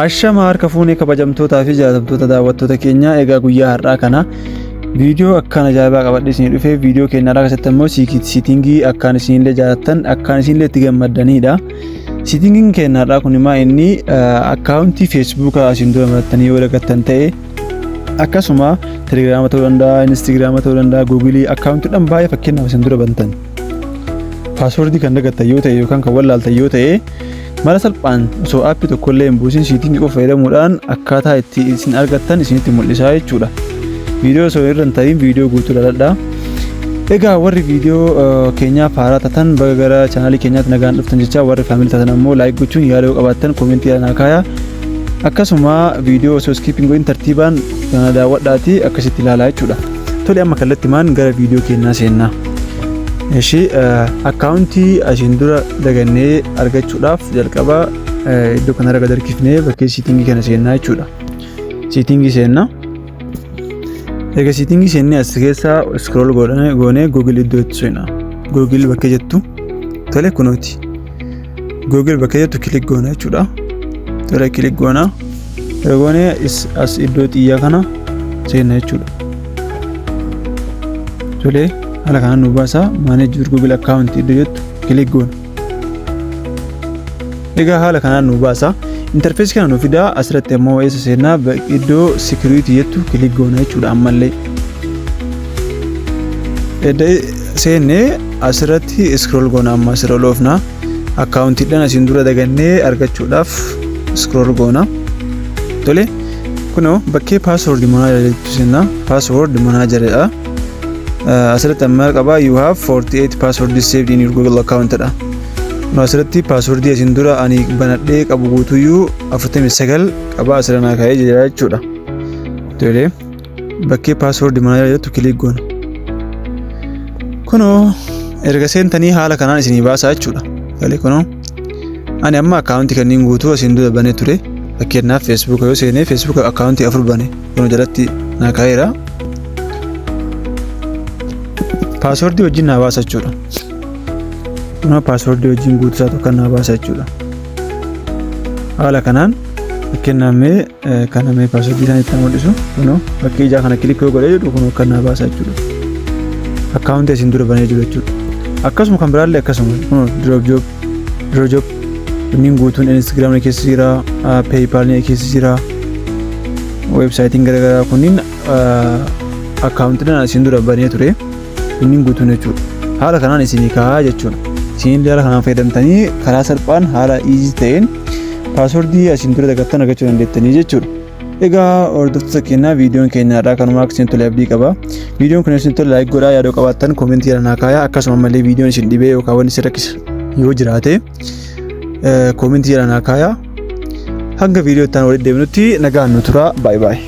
Ashama harka fuunee kabajamtootaa fi jaallatamtoota daawwattoota keenyaa, egaa guyyaa har'aa kana viidiyoo akkaan ajaa'ibaa qabadhee isinii dhufe. Viidiyoo keenya har'aa keessatti immoo setting akkaan isinillee jaallattan, akkaan isinillee itti gammaddanidha. Settingiin keenya har'aa kun immoo inni akkaawuntii Feesbuukaa isin dura banattanii yoo dagattan ta'e, akkasuma Telegiraama ta'uu danda'a, Inistiigiraama ta'uu danda'a, Guugilii, akkaawuntiidhaan baay'ee fakkeenyaaf isin dura bantan. Paaswordii kan dagattan yoo ta'e yookaan kan wallaaltan yoo ta'e, mala salphaan osoo aappii tokkollee hin buusin setting qofa fayyadamuudhaan akkaataa itti isin argattan isinitti mul'isaa jechuudha. Viidiyoo osoo irra hin ta'in viidiyoo guutuu ilaaladhaa. Egaa warri viidiyoo keenyaaf haaraa taatan baga gara chaanaalii keenyaatti nagaan dhuftan jecha, warri family taatan ammoo like gochuun, yaada yoo qabaattan koomentii naa kaayaa. Akkasuma viidiyoo osoo skip hin godhin tartiibaan kana daawwadhaati akkasitti ilaalaa jechuudha. Tole, amma kallattimaan gara viidiyoo keenyaa seennaa. Eshi, akkaawuntii asiin dura dagannee argachuudhaaf jalqaba iddoo kanarra gad harkifnee bakkee setting kana seennaa jechuudha. Setting seennaa. Egaa setting seennee as keessa scroll goonee Google iddoo itti seenna. Google bakkee jettu, tole, kunooti. Google bakkee jettu click goona jechuudha. Tole, click goona. Yeroo goonee as iddoo xiyyaa kana seenna jechuudha. Tole, haala kanaan nu baasa. "Manage your Google account" iddoo jettu click goona. Egaa haala kanaan nu baasa. Interface kana nu fidaa. Asirratti ammoo eessa seennaa? Iddoo "security" jettu click goona jechuudha ammallee. Edda seennee asirratti scroll goona, amma asirra loofna. Akkaawuntiidhaan asiin dura dagannee argachuudhaaf scroll goona. Tole, kunoo bakkee "password manager" jettu seenna. Password manager jedha. Asirratti amma qaba, "You have 48 passwords saved in your Google account" dha. Kun asirratti paaswordii asiin dura ani banadhee qabu guutuyyuu 49 qaba asirra naa kaa'ee jira jechuudha. Tole, bakkee "password manager" jettu click goona. Kunoo erga seentanii haala kanaan isinii baasaa jechuudha. Tole, kunoo ani amma akkaawuntii kanneen guutuu asiin dura banee ture. Fakkeenyaaf Feesbuuka yoo seenee, Feesbuuka akkaawuntii afur bane, kunoo jalatti naa kaa'eera. Paaswordii wajjin naa baasa jechuudha. Kunoo paaswordii wajjin guutuu isaa tokko naa baasa jechuudha. Haala kanaan fakkeenyaaf mee kana mee paaswordii isaan itti mul'isu, kunoo bakkee ijaa kana click yoo godhee jedhu, kunoo kan naa baasa jechuudha. Akkaawuntii asiin dura banee jiru jechuudha. Akkasuma kan biraallee akkasuma, kunoo Dropbox kunniin guutuun, Instagiraamni keessa jira, PayPalni keessa jira, weebsaayitiin garaagaraa kunniin akkaawuntiidhaan asiin dura banee ture kunniin guutuun jechuudha. Haala kanaan isinii kaa'aa jechuudha. Isin haala kanaan fayyadamtanii karaa salphaan haala easy ta'een paaswordii asiin dura dagattan argachuu dandeettanii jechuudha. Egaa hordoftoota keenyaa, viidiyoon keenya irraa kanuma. Akka isin tole abdii qaba. Viidiyoon kun isin tole like godhaa, yaada qabaattan koomentii irra naa kaayaa. Akkasuma malee viidiyoon isin dhibee yookaan wanni isin rakkisa yoo jiraate koomentii irra naa kaayaa. Hanga viidiyoo itti aanu walitti deebinutti nagaan nu tura. Baay'ee baay'ee.